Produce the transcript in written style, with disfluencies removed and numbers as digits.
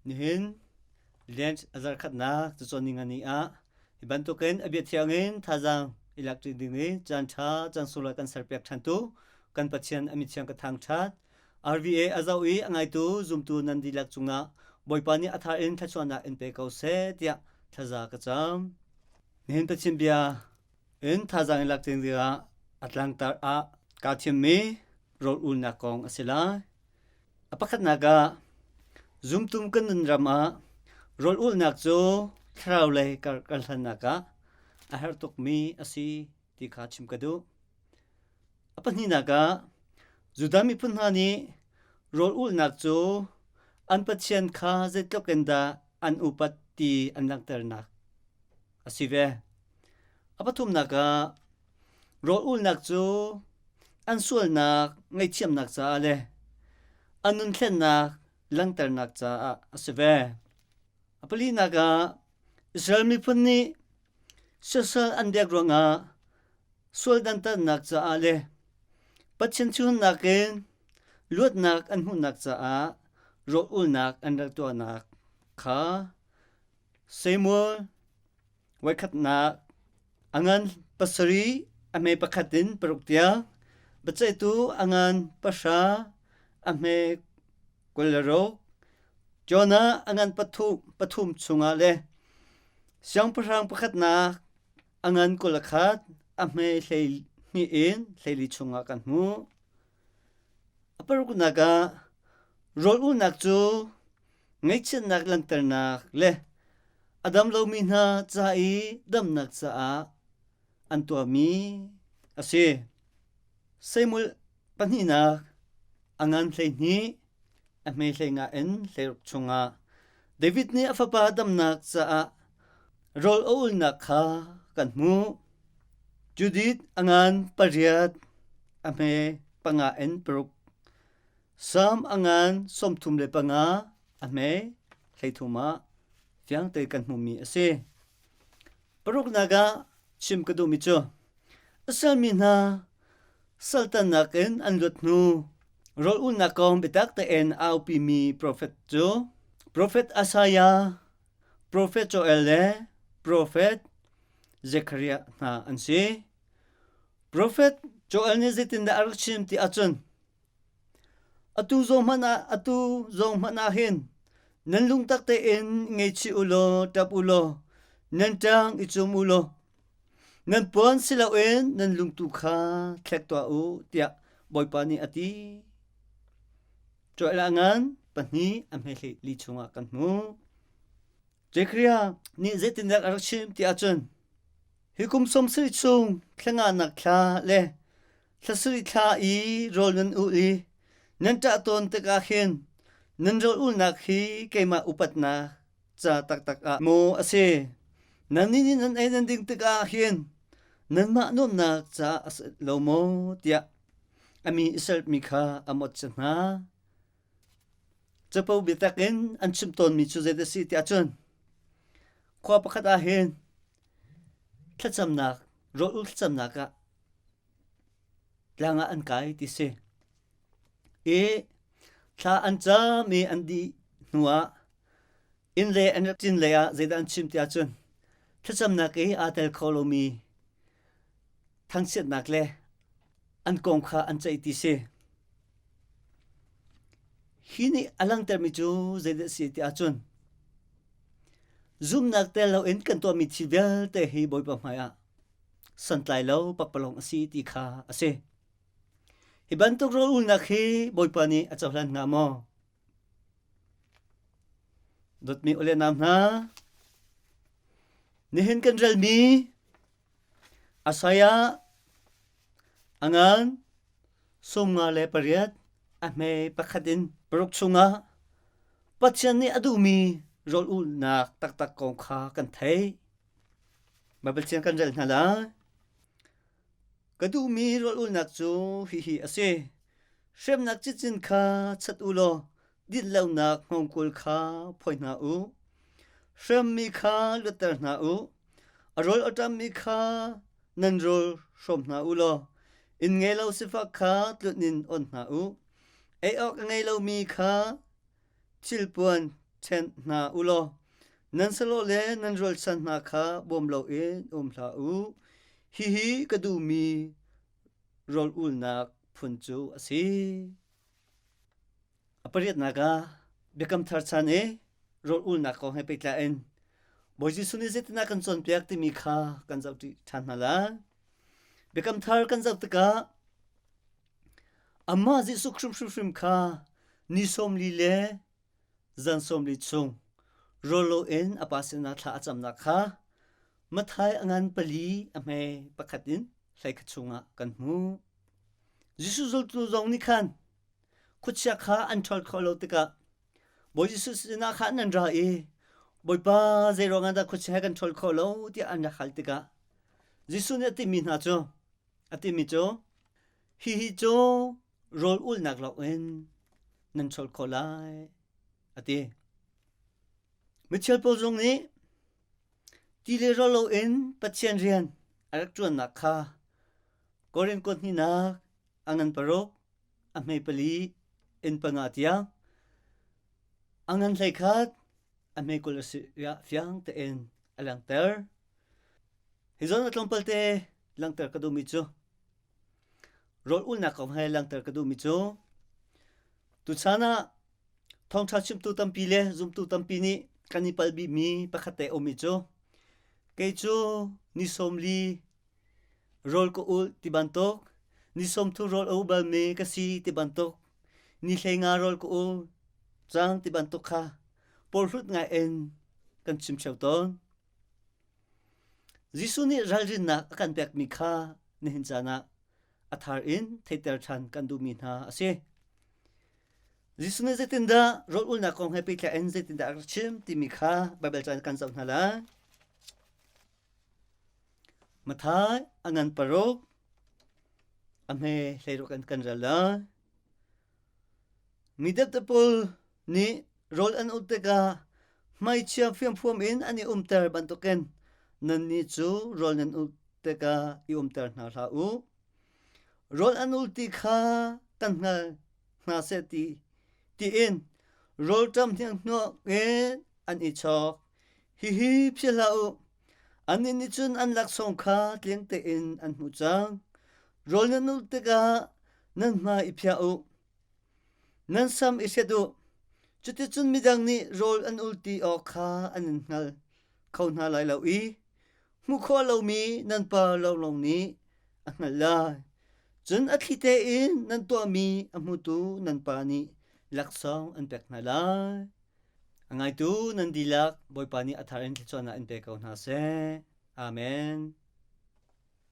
Nihin Lent a zarkhatnak cacawn ningani ah hi bantukin a bia thiang in thazaang i lak ṭi ding i caan ṭha caan sunglawi kan serpiak ṭhantu kan Pathian a mithiang ka thangṭhat. RVA a zoh i a ngaitu zumtu nan dihlak cungah Bawipa nih a thar in thluachuahnak in pe ko seh tiah thlaza ka cam. Nihin Pathian bia in thazaang i lak ding dingah a tlangtar ah kaa thimmi rawl ulnak kong a si lai. A pakhatnak ah, zumtum kan nun ram ah rawl ulnak cu thlarau lei kar hlannak ah a herh tukmi a si ti kha chim ka duh. A pahnihnak ah, Judah miphun hna nih rawl ulnak cu an Pathian kha zeitluk in dah an upat ti an langhternak a si ve. A pathumnak ah, rawl ulnak cu an sualnak ngaihthiamnak caah le an nunthlennak langhternak caah a si ve. A palinak ah, Israel miphun nih siasal an biak ruangah sual dantatnak caah le Pathian chunnak in luatnak an hmuhnak caah rawl ulnak an rak tuahnak kha Samuel voikhatnak a ngan pasarih a hme pakhat in paruk tiang, biaceihtu a ngan pahra a hme 26, Jonah a ngan pathum chungah le siangpahrang pakhatnak a ngan 21 a hme 12 in 14 chungah kan hmuh. A paruknak ah rawl ulnak cu ngaihchiatnak langhternak le a dam lomi hna ca i damnak caah an tuahmi a si. Samuel pahnihnak a ngan 12 a hme 15 in 16 chungah David nih a fapa damnak caah rawl a ulnak kha kan hmuh. Judith a ngan pariat a hme panga in paruk Salm a ngan 35 a hme 13 ah fiangte kan hmuhmi a si. Paruknak ah chim ka duhmi cu Israel mi hna saltannak in an luat hnu rawl ulnak kong biatak tein a aupimi profet cu profet Isaiah, profet Joel le profet Zekhariah hna an si. Profet Joel nih zeitindah a rak chim ti ahcun Atu zong hmanh ah atu zong hmanh ah hin nan lungtak tein ngeichih u law ṭap u law nan ṭang i cum u law nan puan si loin nan lungtu kha thlek tuah u tiah Bawipa nih a ti. Joel ah ngan pahnih a hme li chungah kan hmuh. Zekhariah nih zeitindah a rak chim ti ahcun hi kum 70 chung thlanganak thla le thla sarih thla i rawl nan ulh i nan ṭah tawn tikah khin nan rawl ulnak hi keimah upatnak ca taktak ah maw a si? Nannih nih nan ei nan ding tikah hin nanmah nuamhnak caah a si lo maw tiah a mi Israel mi kha a mawtcia hna. Capo biatak in an chim tawnmi cu zei a si tiah cun khua pakhat ah hin thlacamnak rawl ul thlacamnak ah tlang ah an kai ti si. I thla an cam i an dih hnuah inn le an rak cin lei ah zeidah an chim tiah cun thlacamnak i aa tel kho lomi thangchiatnak le an kong kha an ceih ti si. Hi nih a langhtermi cu zeidah a si ti ahcun zumhnak tel loin kan tuahmi thil vialte hi Bawipa hmaiah santlai lo pakpalawng a si ti kha a si. Hi bantuk rawl ulnak hi Bawipa nih a cohlan hnga maw? Dawtmi ule nau hna, nihin kan relmi Isaiah a ngan 58 a hme pakhat in paruk chungah Pathian nih a duhmi rawl ulnak taktak kong kha kan theih. Baibal thiang kan rel hna lai. Ka duhmi rawl ulnak cu hihi a si. Hremnak cicin kha chat u law dinlonak hngawngkul kha phawi hna u. Hremmi kha luatter hna u. A rawl a ṭammi kha nan rawl hrawm hna u law inn ngei lo sifak kha tlunh in on hna u. Ei awk a ngei lomi kha thilpuan ṭhenh hna u law nan sahlawh le nan rualchan hna kha bawm loin um hlah u. Hihi ka duhmi rawl ulnak phun cu a si. A pariatnak ah Biakam Thar chan i rawl ulnak kong he pehtlai in Bawi Jesuh nih zeitindah kan cawnpiak timi kha kan zoh ṭhan hna lai. Biakam Thar kan zoh tikah amah Jesuh hrimhrim kha ni 40 le zan 40 chung rawl loin a pa sinah thla a camnak kha Matthai a ngan pali a hme pakhat in hleikhat chungah kan hmuh. Jesuh zultu zong nih khan khuachia kha an ṭhawl khawh lo tikah Bawi Jesuh sinah khan an ra i Bawipa zeiruang ah dah khuachia he kan ṭhawl khawh lo tiah an rak hal tikah Jesuh nih a timi hna cu a timi cu hihi cu rawl ulnak lawngin nan ṭhawl khawh lai a ti. Michel pawl zong nih ti le rawl loin Pathian rian a rak ṭuannak kha Korin kuat hnihnak a ngan paruk a hmei pali in panga tiang a ngan 11 a hmei 20 a si fiang tein a langhter. Hi zawn a tlawmpal te langhter ka duhmi cu rawl ulnak kong he langhter ka duhmi cu tuchan ah thawngṭha chimtu tampi le zumtu tampi nih kan i palh bikmi pakhat te a ummi cu kei cu ni 40 Rawl ka ulh ti bantuk, ni 30 rawl a ul balmi ka si ti bantuk, ni 15 rawl ka ul cang ti bantuk kha porhlut ngai in kan chim ṭheo tawn. Jesuh nih ralrinnak a kan pekmi kha nihin caan ah a thar in theihter ṭhan kan duhmi hna a si. Jesuh nih zeitindah rawl ulnak kong he pehtlai in zeitindah a rak chim timi kha Baibal ca in kan zoh hna lai. Matthai a ngan paruk, a hme 16 in kan rel lai. Mi depde pawl nih rawl an ul tikah hmaichia fiamfuam in an i umter bantukin nannih cu rawl nan ul tikah i umter hna hlah u. Rawl an ul ti kha kan hngal hna seh ti tiin rawlṭam hnianghnuak in an i chawk. Hihi philh hlah u. Annih nih cun an laksawng kha tling tein an hmuh cang. Rawl nan ulh tikah nan hmai i phiah u. Nan sam i hret u. Cuticun midang nih rawl an ul ti awk kha an in hngal kho hna lai lo i hmuh khawh lomi nan Pa lawnglawng nih a hngalh lai. Cun a thli tein nan tuahmi a hmutu nan Pa nih laksawng an pek hna lai. A ngaitu nan dihlak Bawipa nih a thar in thluachuahnak in pe ko hna seh. Amen.